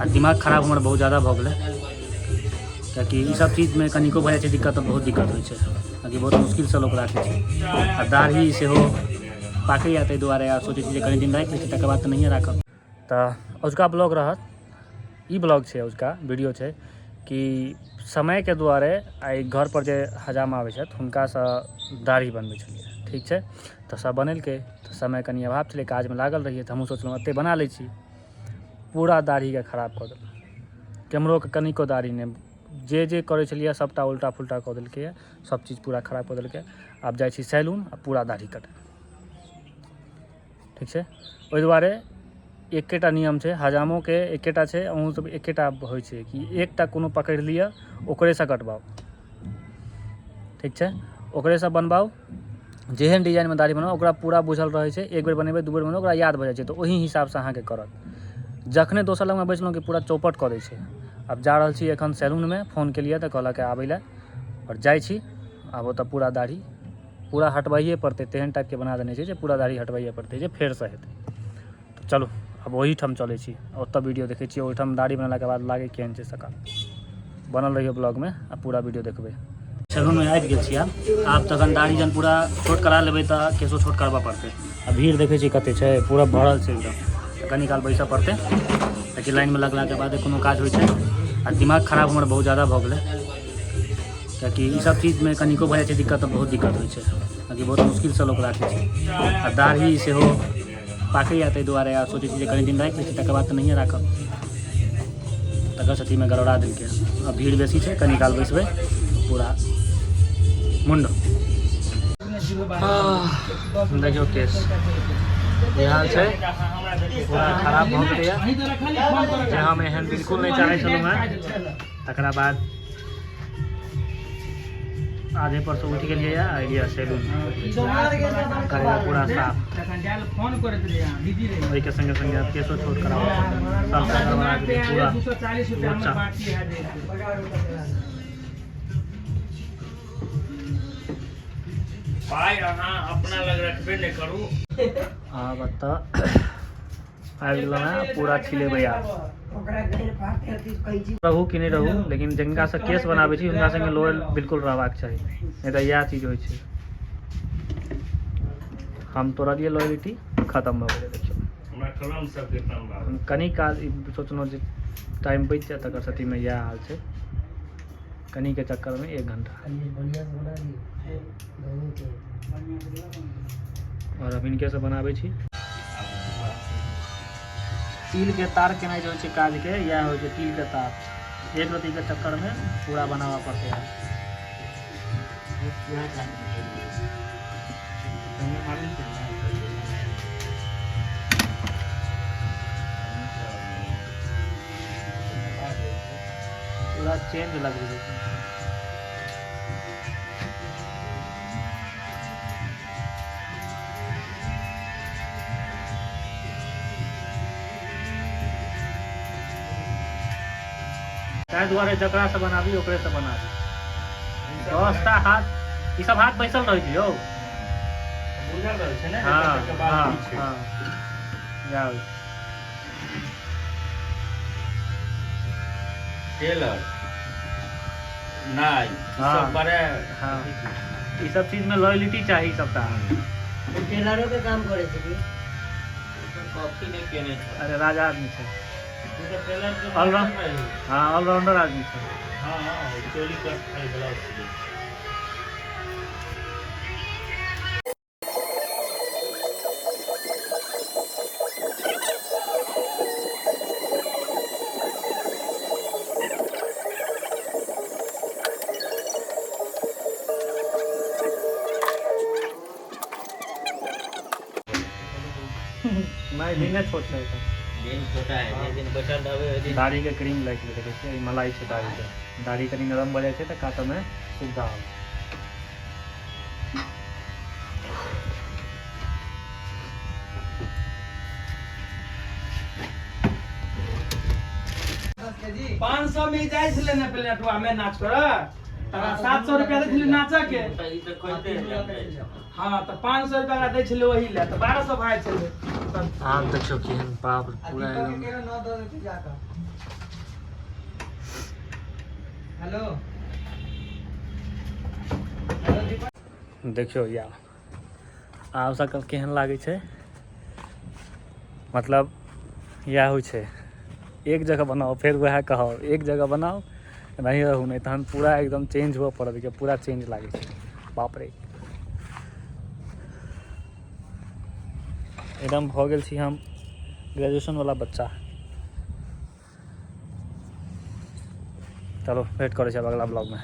आ दिमाग खराब हमर बहुत ज्यादा भऽ गेलै, कियाकि ई सब चीजमे कनिको भऽ जाइ छै दिक्कत तऽ बहुत दिक्कत होइ छै, कियाकि बहुत मुश्किलसँ लोक राखै छै। आ दाढ़ी सेहो पाकैए, ताहि दुआरे आब सोचै छी जे कनि दिन राखि लै छी, तकर बाद तऽ नहिए राखब। तऽ अजुका ब्लॉग रहत, ई ब्लॉग छै, अजुका वीडियो छै कि समयके दुआरे आइ घरपर जे हजाम आबै छथि हुनकासँ दाढ़ी बनबै छलियै। ठीक छै, तऽ सब बनेलकै, तऽ समय कनि अभाव छलै, काजमे लागल रहियै, तऽ हमहूँ सोचलहुँ एतहि बना लै छी। पूरा दाढ़ीके खराब कऽ देलक, केम्हरोके कनिको दाढ़ी नहि, जे जे करै छलियै सभटा उल्टा फुल्टा कऽ देलकैए, सभ चीज पूरा खराब कऽ देलकै। आब जाइ छी सैलून आ पूरा दाढ़ी कटाय। ठीक छै, ओहि दुआरे एकेटा नियम छै हजामोके, एकेटा छै, अहूँ सब एकेटा होइ छै कि एकटा कोनो पकड़ि लिअ, ओकरेसँ कटबाउ। ठीक छै, ओकरेसँ बनबाउ, जेहन डिजाइनमे दाढ़ी बनाउ ओकरा पूरा बुझल रहै छै। एक बेर बनेबै, दू बेर बनेबै, ओकरा याद भऽ जाइ छै, तऽ ओही हिसाबसँ अहाँके करत। जखने दोसर लगमे बैसलहुँ कि पूरा चौपट कऽ दै छै। आब जा रहल छी एखन सैलूनमे, फोन केलियै तऽ कहलक आबै लए, आओर जाइ छी आब ओतऽ पूरा दाढ़ी पूरा हटबैए पड़तै, तेहन टाइपके बना देने छै जे पूरा दाढ़ी हटबैए पड़तै जे फेरसँ हेतै। तऽ चलू आब ओहीठाम चलै छी, ओतऽ वीडियो देखै छियै, ओहिठाम दाढ़ी बनेलाके बाद लागै केहन छै सकल। बनल रहियौ ब्लॉगमे आ पूरा वीडियो देखबै। सैलूनमे आबि गेल छी आब। आब तखन दाढ़ी जहन पूरा छोट करा लेबै तऽ केशो छोट करबऽ पड़तै। आ भीड़ देखै छी कते छै, पूरा भरल छै एकदम, तऽ कनी काल बैसऽ पड़तै, कियाकि लाइनमे लगलाके बादे कोनो काज होइ छै। आ दिमाग खराब हमर बहुत ज्यादा भऽ गेलै, कियाकि ई सब चीजमे कनिको भऽ जाइ छै दिक्कत तऽ बहुत दिक्कत होइ छै, कियाकि बहुत मुश्किलसँ लोक राखै छै। आ दाढ़ी सेहो पाकैए, ताहि दुआरे आब सोचै छी जे कनि दिन राखि लै छी, तकर बाद तऽ नहिए राखब। तकर स्थितिमे गड़बड़ा देलकै। आब भीड़ बेसी छै, कनि काल बैसबै पूरा मुण्ड। देखियौ केस ई हाल छै, पूरा खराब भऽ गेलैए, जे हम एहन बिल्कुल नहि चाहै छलहुँ हेँ। तकरा बाद आधे पर से उठि गेलियै आ एलियै सैलून करेगा पूरा साफ। ओहिके संगे संगे आब केशो छोट कराबऽ सबटा गड़बड़ा गेलै पूरा लोचा। पाइ अहाँ अपना लग रखबे नहि करू। आब एतऽ आबि गेलहुँ हेँ, पूरा छिलेबै आब। रहू कि नहि रहू, लेकिन जिनकासँ केस बनाबै छी हुनका सङ्गे लोयल बिल्कुल रहबाक चाही, नहि तऽ इएह चीज होइ छै। हम तोड़लियै लॉयलिटी, खतम भऽ गेलै। देखियौ हमरा कलम सबके कम। हम कनि काल ई सोचलहुँ जे टाइम बचि जायत, तकर स्थितिमे इएह हाल छै। कनिके चक्करमे एक घण्टा। आओर अब इनकेसँ बनाबै छी। तिलके तार केनाइ जे होइ छै काजके, इएह होइ छै तिलके तार। एक रत्तीके चक्करमे पूरा बनाबऽ पड़तै आब। पूरा चेंज लगै छै। ताहि दुआरे जकरासँ बनाबी ओकरेसँ बनाबी। 10टा हाथ ई सब हाथ बैसल रहै छै यौ। बुझल रहै छै ने। हाँ हाँ हाँ, टेलर नाइ हाँ। सब बड़े। हाँ, ई सब चीज में लॉयलिटी चाही सबटा। टेलरो के काम करे छै की? कॉफी नहि केने छै। अरे राजा आदमी छै। तू तऽ टेलर के ऑलराउंडर। मास्टर रही। हाँ, ऑलराउंडर आदमी छै। हाँ, चोली कट खाली ब्लाउज सिलै। नहि, दिने छोट छै एखन। दिन छोटा है, जे दिन बैठल रहबै ओहि दिन। दाढ़ीके क्रीम लागि गेलै, देखै छियै, ई मलाई छै दाढ़ीके। दाढ़ी कनि नरम भऽ जाइ छै तऽ काटऽमे सुविधा होइ छै। 500 में जाइ छलै ने प्लेटवा में नाच करऽ, तकरा 700 रुपया दै छलै नाचऽ के। ई तऽ खोजते है। हाँ, तऽ 500 रुपया ओकरा दै छलै ओही लए, तऽ 1200 भए जाइ छलै। आब देखियौ केहन, बाप रे, पूरा एकदम। 9 दऽ देतै जाकऽ। हेलो। देखियौ या आब सकल केहन लागै छै। मतलब इएह होइ छै, एक जगह बनाउ फेर वएह कहब, एक जगह बनाउ नहीं रहू, नहि तहन पूरा एकदम चेंज हुअ पड़त। देखियौ पूरा चेंज लागै छै। बाप रे, एकदम भऽ गेल छी हम ग्रेजुएशनवला बच्चा। चलो भेट करै छी आब अगला ब्लॉगमे।